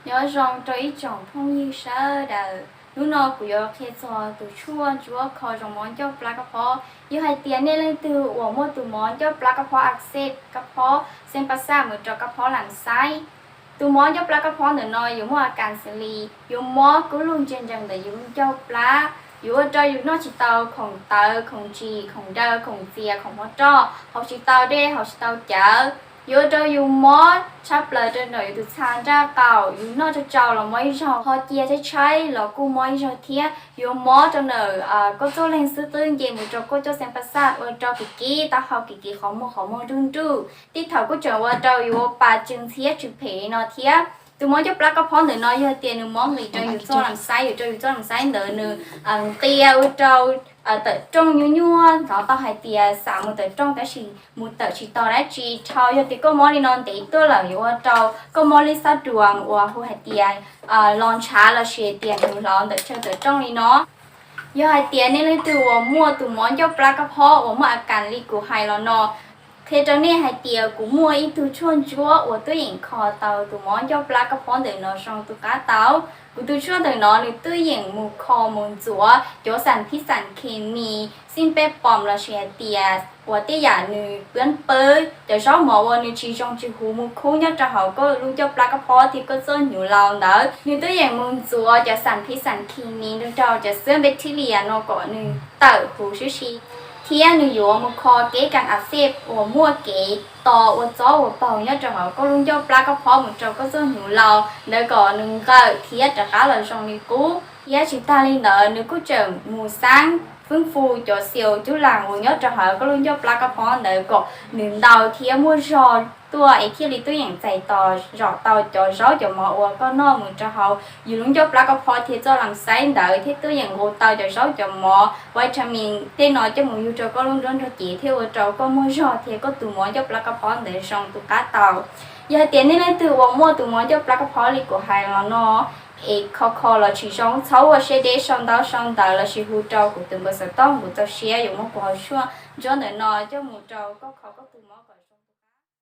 Nyob zoo rau ib tsoom phooj ywg sawv daws, hnub no kuv yuav qhia txog tus tshuaj ntsuab kho zoo mov ncauj plab kab phob. Yog hais tias nej leej twg uas muaj tus mov ncauj plab kab phob, a xej kab phob, xeeb pab xaj mus rau kab phob lam xaib. Tus mov ncauj plab kab phob ntawm no yuav muaj a kas xws li yuav mob kub lug ntsia ntsees ntawm yus lub ncauj plab, yuav ua rau yus noj tsis tau khoom tawv, khoom ntsis, khoom daw, khoom txias, khoom hmo roj, haus tsis tau dej, haus tsis tau cawv. Yuav ua rau yus mob tshaj plaws rau ntawm yus tus txha nraj qaum, yus noj tsau tsau los mob ib zaug, ho cia tshaib tshaib los kuj mob ib zaug thiab. Yuav mob rau ntawm koj txoj leeg xub qwb nce mus rau koj coj xeeb pab xaj, ua rau kim kim taub hau, kim kim qhov muag, qhov muag nruj nruj. Tej thaum kuj tseem ua rau yus ua pa tsw ntxhiab tsw phem li no thiab. Tus mov ncauj plab kab phob ntawm no yog tias nws mob nqis rau yus txoj lam xaib, yuav rau yus txoj lam xaib ntawd nws nqia ua rau tawm rooj nyuaj nyuaj, hnov tau hais tias xam mus tawm rooj tab sis mus tawm tsis tau dab tsi dhau. Yog tias koj mob li no ntev tuaj lawm yuav ua rau koj mob lub xab duas uas hu hais tias los ntshav lossis tias hnyuv hlauv ntawm chaw tawm rooj li no. Yog hais tias nej leej twg uas muaj tus mov ncauj plab kab phob uas muaj a kas li kuv hais los no, qhia rau nej hais tias kuv muaj ib tug tshuaj ntsuab uas twb yeem kho tau tus mov ncauj plab kab phob ntawm no zoo tus qab tau. Kuv tus tshuaj ntawm no nws twb yeem mus kho mus ntxuav cov xam phib xam khes mis, xij peb pom lossis hais tias uas tej yam nws pab pawb cov zaub mov uas nws tsis zoo tsis huv mus khub nyob rau hauv koj lub ncauj plab kab phob thiab koj txoj hnyuv laus ntawd. Nws twb yeem mus ntxuav cov xam phib xam khes mis nrog rau cov xab npeb thib lias no kom nws tawm huv sib si, thiab nws yuav mus kho kev kas a xej uas muaj kev to ua txob ua paug nyob rau hauv koj lub ncauj plab kab phob mus rau koj txoj hnyuv laus ntawd kom nws nqawm thiab rov qab los zoo li qub. Thiab tsis tag li ntawd nws kuj tseem mus xaab fwb fu cov xiaus cub las uas nyob rau hauv koj lub ncauj plab kab phob ntawd kom nws ntau thiab muaj zog tuaj es thiaj li twb yeem txais tos zom tau cov zaub cov mov uas koj noj mus rau hauv yus lub ncauj plab kab phob thiab txoj lam xaib ntawd, thiab twb yeem nqus tau cov zaub cov mov vitamin tej no coj mus yug rau koj lub nruab nrog cev thiab ua rau koj muaj zog thiab koj tus mov ncauj plab kab phob ntawd zoo tus qab tau. Yog hais tias nej leej twg uas muaj tus mov ncauj plab kab phob li kuv hais los no es kho kho los tsis zoo, txhob ua siab deb, sau ntaub sau ntawv lossis hu rau kuv tus npawb xov tooj, kuv txaus siab yuav muab kuv hauv tshuaj ntsuab ntawm no coj mus rau koj kho koj tus mov.